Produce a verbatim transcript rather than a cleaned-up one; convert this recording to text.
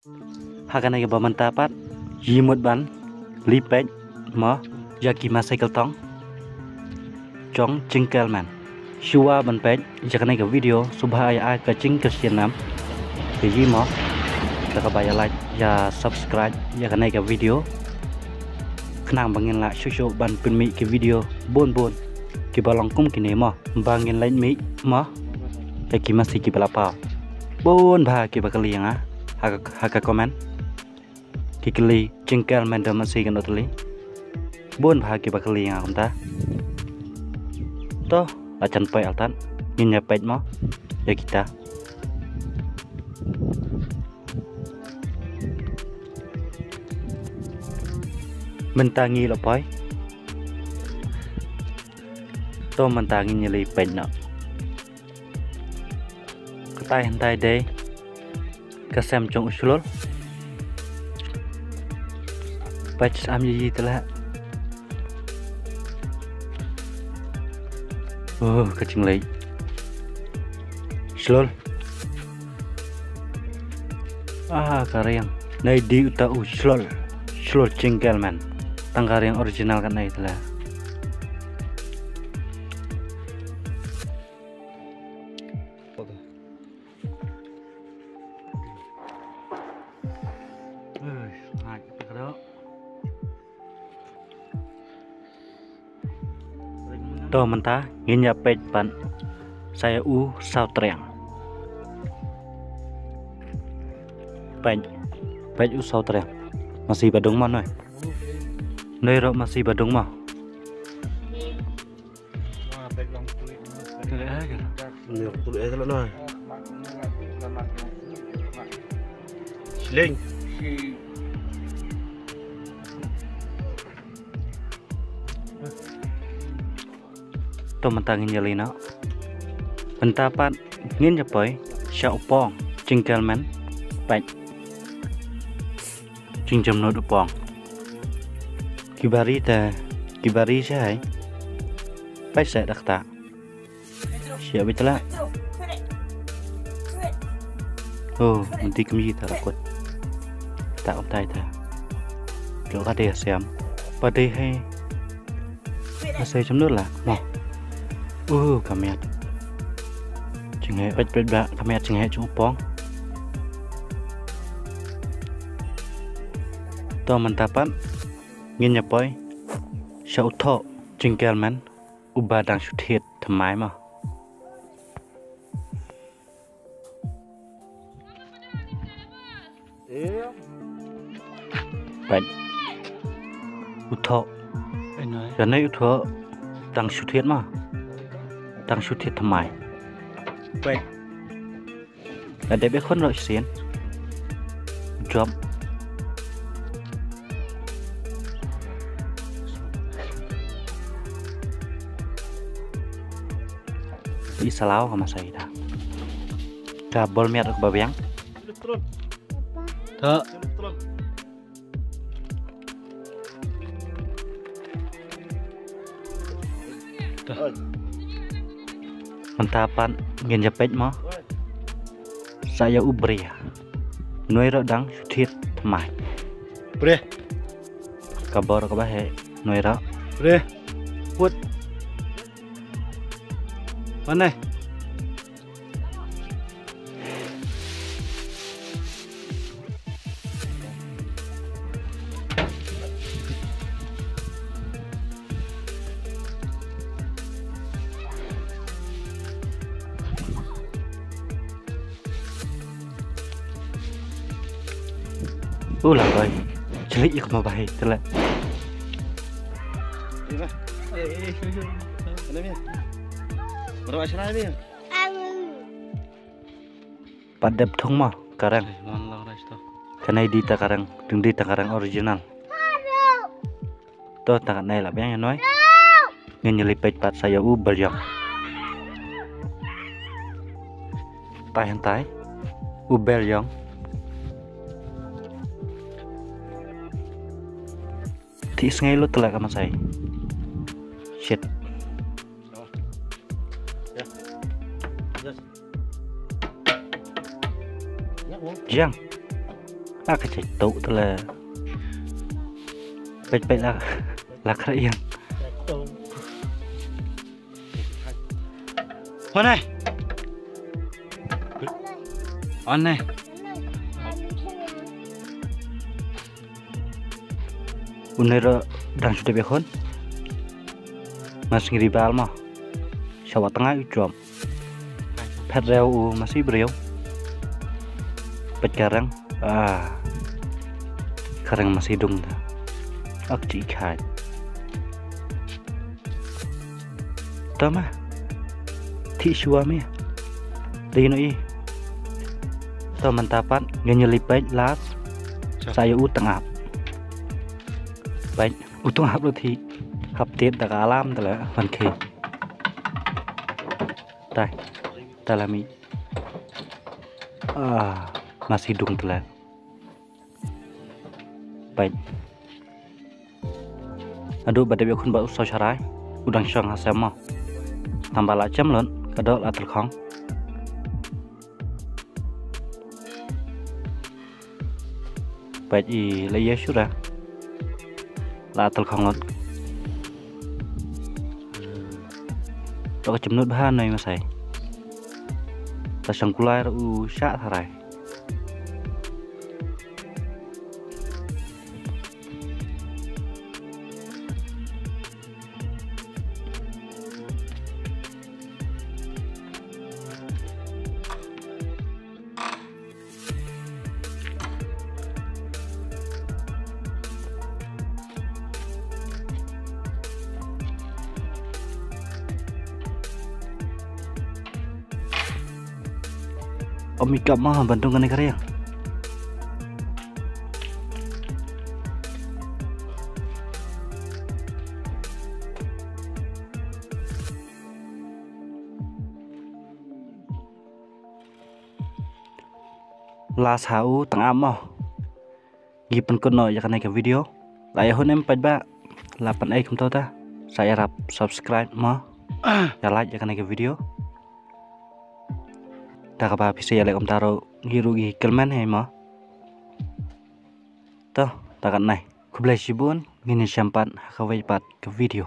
Ha kane kaba mynta pat, ïa mut ban leit peit mo ïa ki masi kyltong jong Jingkyrmen. Shuwa ban peit ïa kane ka video, sngewbha ai ka jingkyrshan nam ïa ngi mo, da kaba ïa like, ïa subscribe ïa kane ka video, khnang ba ngin lah shuh shuh ban pynmih ki video bun bun kiba long kum kine mo, ba ngin leit mih mo ïa ki masi kiba la paw. Bun bha kiba kylli ïa nga ha ka, ha ka comment. Ki kylli Jingkyrmen da masi kano tylli. Bun bha kiba kylli ïa nga kumta. To, la jan poi altat, ngin ïa peit mo ïa kita. Mynta ngi la poi. To, mynta ngin ïa leit peit noh. Katai hyntai dei ka sem jong u Shlul. Peit, sam ïa i te la. Oh, ka jingleit. Shlul. Ah, ka riang. Nai dei uta u Shlul. Shlul Jingkyrmen. Tang ka riang original katne te la. To mynta ngin ïa peit pat sa ïa u saw triang. Peit, peit u saw triang. Masi ba dung mo noi. Noi ruh masi ba dung mo. Sling. To mynta ngin ïa leit noh. Mynta pat ngin ïa poi sha u pong Jingkyrmen. Peit. Jingjemnud u pong. Ki bari te, ki bari shai. Peit sa dakta. Siap beit la. Oh, mynta kami ta rakut. Ta um tai ta. Jok ka dei siam. Ba dei hai. Masi jemnud la mo. Uh, ka miat. Jingeh peit peit ba ka miat jingeh jong u pong. To mynta pat ngin ïa poi sha u thoh Jingkyrmen uba dang shu thied thymmai mo. Peit. U thoh. Ïa nai u thoh dang shu thied mo. Dang shu thied thymmai. Peit. La dep ïa khun ruh shisien. Jop. I salaw ka masai ta. Ka bol miat ka ba biang. Ta. Mynta pat ngin ïa peit mo. Sa ïa u bria. Noi ruh dang shu thied thymmai. Bria. Ka bor ka ba heh noi ruh. Bria. Put. Mana? Ula bai. Chelik ik ma bai tele. Mana ni? Berapa sana ni? Pat dep thung mo, ka reng. Kane dei ta ka reng, dei ta ka reng original. To ta kane la biang ïa noi. Ngin ïa leit peit pat sa ïa u bel ïong. Tai hyntai u bel ïong. Ti sngai lut la ka masai. Shit. Jiang. Ah, ka chai tu tu la. Peit, peit la, la kra iang. Hon ai. Hon ai. Une ro dang shu dep ïakhun. Mas ngiri bal mo. Shawa tnga u jom. Phet rew u masi briew. Peit ka reng. Ah. Ka reng masi dung ta. Ak chi khai. To ma. Thi shwa me. Dei no i. To man ta pat ngen yoli peit lat. Sa ïa u tang ap. Peit u tang ap ro thi. Hap tet da ka alam ta la man khi. Tai. Ta la mi. Ah, masi dung ta la. Peit. Adu ba dep ïakhun ba u saw sharai. U dang shong ha sem mo. Tang ba la chem lut ka doh la tyrkhong. Peit i la ïa shu ra. La tyrkhong lut. Doh ka chem lut bha noi masai. Ta shong kulai ra u shah tharai. Om ikap ma bandung kane kare. La sa u tang ap mo. Ngi pynkut noh ïa kane ka video. La ïa hun em peit ba la pynai kumta ta. Sa ïarap subscribe mo. Ïa like ïa kane ka video. Da kaba phi sa ïa like kumta ruh ngi ruh ngi kyrmen hi mo. To, ta katnai. Khublei shibun, ngin ïa shem pat ha kawei pat ka video.